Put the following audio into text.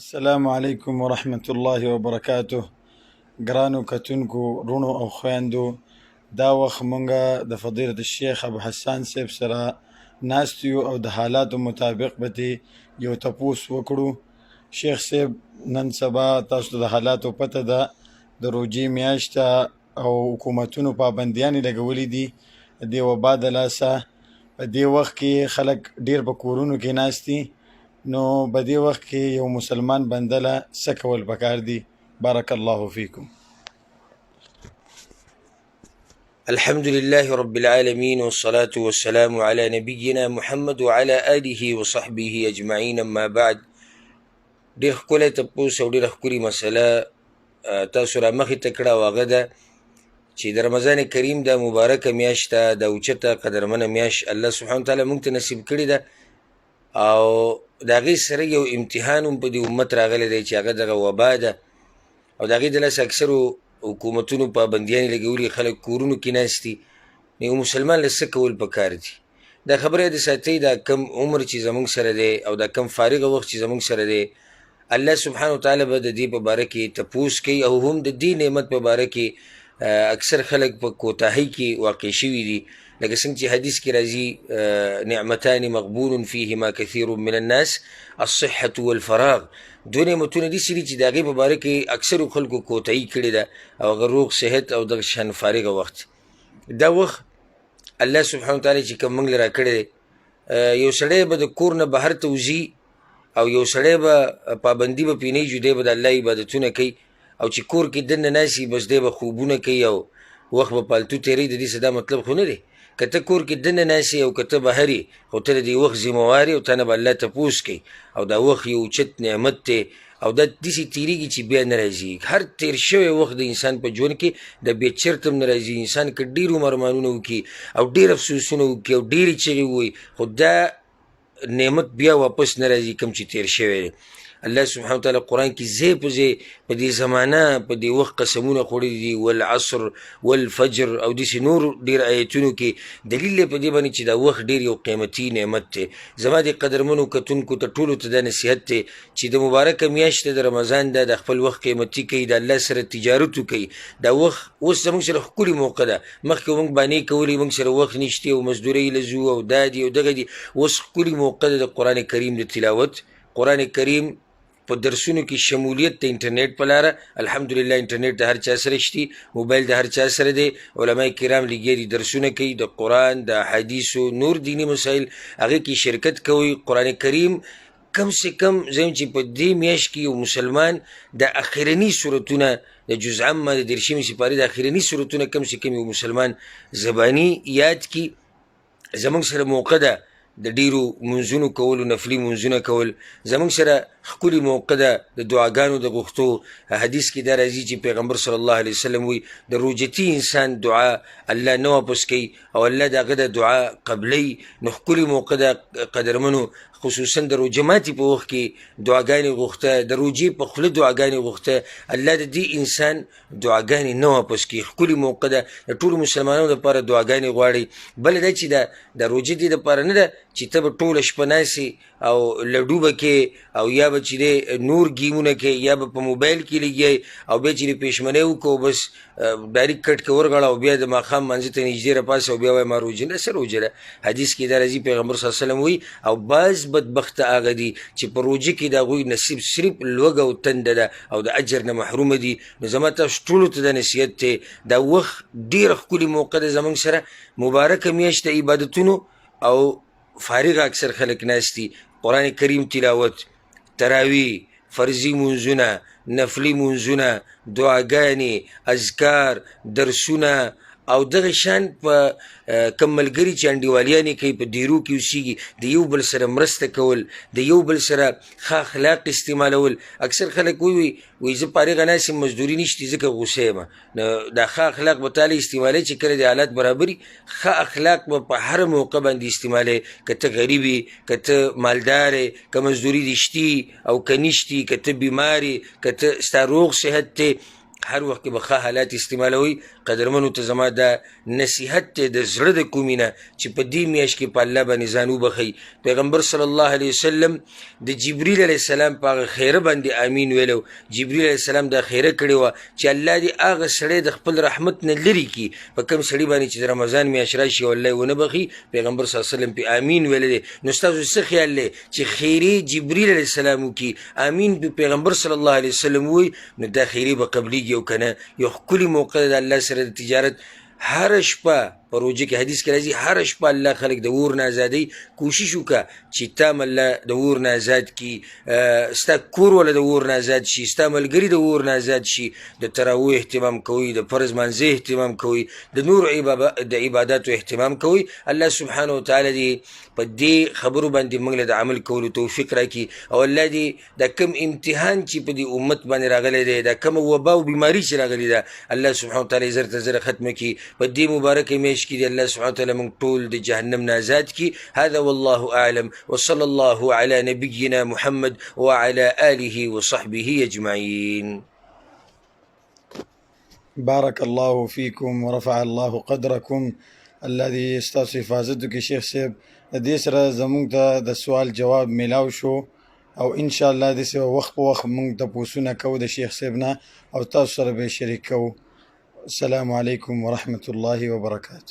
السلام علیکم ورحمت الله وبرکاته. ګرانو کتونکو، رونو او خويندو، دا وخت مونږه د فضیلت الشیخ ابو حسان صاحب سره ناست یو او د حالاتو مطابق به ترې یو تپوس وکړو. شیخ صاحب، نن سبا تاسو ته د حالاتو پته ده، د روژې میاشت او حکومتونو پابندیانې لګولې دي د دې وبا د لاسه. په دې وخت کې خلک ډیر په کورونو کې ناست دي، نو په دې وخت کې یو مسلمان بنده له څه کول پکار دي؟ بارک الله فیکم. الحمد لله رب العالمين، والصلاة والسلام على نبينا محمد وعلى آله وصحبه أجمعين، أما بعد. ډېر ښکلی تپوس او ډېره ښکلې مسله تاسو را مخې ته کړه، او هغه ده چې د رمضان کریم دا مبارکه میاشت ده، دا اوچته قدرمنه میاشت الله سبحانه وتعالی موږ ته نصیب کړې ده، او د هغې سره یو امتحان هم په دې امت راغلی دی چې هغه دغه وبا ده، او د هغې د لاسه اکثرو حکومتونو پابندیانې لګولي، خلک کورونو کې ناست دي. نو یو مسلمان له څه کول پکار دي؟ دا خبره د ساتئ، دا کم عمر چې زموږ سره دی او دا کم فارغه وخت چې زموږ سره دی، الله سبحانه وتعالی به د دې په باره کې تپوس کوي، او هم د دې نعمت په باره کې اکثر خلک په کوتاهۍ کې واقع شوي دي. لکه څنګه چې حدیث کې راځي، نعمتان مغبون فیهما کثیر من الناس، الصحة والفراغ. دوه نعمتونه داسې دي چې د هغې په باره کې اکثرو خلکو کوتاهي کړې ده، او هغه روغ صحت او دغه شان فارغه وخت. دا وخت الله سبحانه وتعالی چې کوم موږ له راکړی دی، یو سړی به د کور نه بهر ته وځي او یو سړی به پابندي به پرې نه وي، دی به د الله عبادتونه کوي، او چې کور کې دننه ناست وي بس دی به خوبونه کوي او وخت به پالتو تېروي. د دې څه دا مطلب خو نه دی که ته کور کې دننه ناست یې او که ته بهر یې، خو ته د دې وخت ذمهوار یې او تا نه به الله تپوس کوي، او دا وخت یو اوچت نعمت دی، او دا داسې تېرېږي چې بیا نه راځي. هر تېر شوی وخت د انسان په ژوند کې دا بیا چېرته هم نه راځي. انسان که ډېر ارمانونه وکړي او ډېر افسوسونه وکړي او ډېرې چغې ووایي، خو دا نعمت بیا واپس نه راځي کوم چې تېر شوی دی. الله سبحانه وتعالی قرآن کې ځای په ځای په دې زمانه په دې وخت قسمونه خوړلي دي، والعصر والفجر او داسې نور ډېر آیتونو کې دلیل دی په دې باندې چې دا وخت ډېر یو قیمتي نعمت دی. زما دې قدرمنو کتونکو ته ټولو ته دا نصیحت دی چې د مبارکه میاشت د رمضان ده، د خپل وخت قیمتي کوي، د الله سره تجارت وکړي. دا وخت اوس زموږ سره ښکلې موقع ده، مخکې موږ بانې کولې موږ سره وخت نشته او مزدورۍ له ځو او دا دي او دغه دي. اوس ښکلې موقع ده د قرآن کریم د تلاوت، قرآن کریم په درسونو کې شمولیت د انټرنیټ په لاره. الحمدلله انټرنیټ د هر چا سره شتي، موبایل د هر چا سره دی، علما کرام لګیا دي درسونه کوي د قرآن د احادیثو نور دیني مسایل، هغې کې شرکت کوي. قرآن کریم کم سه کم زه یم چې په دې میاشت کې یو مسلمان د اخرني سورتونه د جز عامه د دېرشمې سپارې د اخرني سورتونه کم سه کم یو مسلمان زباني یاد کړي. زموږ سره موقع ده د ډېرو مونځونو کولو، نفلي مونځونه کول، زموږ سره ښکلې موقع ده د دعاګانو د غوښتو. حدیث کې دا راځي چې پیغمبر صلی الله علیه وسلم وایي د روژتي انسان دعا الله نه واپس کوي او الله د هغه د دعا قبلوي. نو ښکلې موقع ده قدرمنو، خصوصا د روژه ماتي په وخت کې دعاګانې غوښته، د روژې په خوله دعاګانې غوښته، الله د دې انسان دعاګانې نه واپس کوي. ښکلې موقع ده د ټولو مسلمانانو دپاره دعاګانې غواړي. بله دا چې د روژې دې دپاره نه ده چې ته به ټوله شپه ناست او لډو به کې او یا به چې دی نور ګیمونه کې یا به په موبایل کې لګیا او بیا چې دی پېشمنی وکړو بس ډایرک کټ کې ورغړه او بیا د ماښام مانځه ته نږدې راپاڅه او بیا وایي ما روژه نه، څه روژه ده؟ حدیث کې دا راځي پیغمبر صلی الله علیه وسلم وایي او بعض بدبخته هغه دي چې په روژه کې د هغوی نصیب صرف لوږه او تنده ده او د اجر نه محرومه دي. نو زما تاسو ټولو ته دا نصیحت دی، دا وخت ډېره ښکلې موقع ده زموږ سره، مبارکه میاشت د عبادتونو او فارغه اکثر خلک ناست دي. قرآن کریم تلاوت، تراویح، فرضي مونځونه، نفلي مونځونه، دعاګانې، اذکار، درسونه او دغه شان په کم ملګري چې انډیوالیانې کوي په دیرو کې اوسېږي د یو بل سره مرسته کول، د یو بل سره ښه اخلاق استعمالول. اکثر خلک وایي وایي زه فارغه ناست یم، مزدوري نشتي ځکه غوسه یم. نو دا ښه اخلاق به تاله استعمالوي چې کله د حالات برابر وي، ښه اخلاق به په هر موقع باندې استعمالوي، که ته غریب یې، که ته مالدار یې، که مزدوري دې شتي او که نشتي، که ته بیمار یې، که ته ستا روغ صحت دی، هر وخت کې به ښه حالات استعمالوئ. قدرمنو ته زما دا نصیحت دی د زړه د کومې نه چې په دې میاشت کې په الله باندې ځان وبخښئ. پیغمبر صلی الله علیه وسلم د جبریل علیه السلام په هغه خیره باندې امین ویلی و. جبریل علیه السلام دا خیره کړې وه چې الله دې هغه سړی د خپل رحمت نه لرې کړي په کوم سړي باندې چې د رمضان میاشت راشي او الله یې ونه بخښي. پیغمبر صلی الله علیه وسلم پې امین ویلی دی. نو ستاسو څه خیال دی چې خیرې جبریل علیه السلام وکړي، امین پې پیغمبر صلی الله علیه وسلم ووایي، نو دا خیرې به قبلیږي او که نه؟ یو ښکلې موقع ده د الله سره د تجارت. هره شپه په روژه کې حدیث کې راځي، هره شپه الله خلک د اور نه ازادوي. کوشش وکړه چې تا هم الله د اور نه ازاد کړي، ستا کور والا د اور نه ازاد شي، ستا ملګري د اور نه ازاد شي. د تراویح اهتمام کوئ، د فرض مانځه اهتمام کوئ، د نورو د عباداتو اهتمام کوئ. الله سبحانه وتعالی دې په دې خبرو باندې موږ له د عمل کولو توفیق راکړي، او الله دې دا کوم امتحان چې په دې امت باندې راغلی دی، دا کومه وبا او بیماري چې راغلې ده، الله سبحانه وتعالی یې زر تر زره ختمه کړي. په دې مبارکه میاشت کې دې الله سبحانه وتعالی موږ ټول د جهنم نه آزاد کړي. هذا والله اعلم، وصلى الله على نبينا محمد وعلى آله وصحبه اجمعين. بارک الله فیکم ورفع الله قدرکم. الله دې ستاسو حفاظت وکړي شیخ صاحب. د دې سره زموږ ته د سوال جواب میلاو شو، او ان شاء الله داسې به وخت په وخت موږ تپوسونه کوو د شیخ صاحب نه او تاسو سره به یې شریک کوو. السلام علیکم ورحمة الله وبرکاته.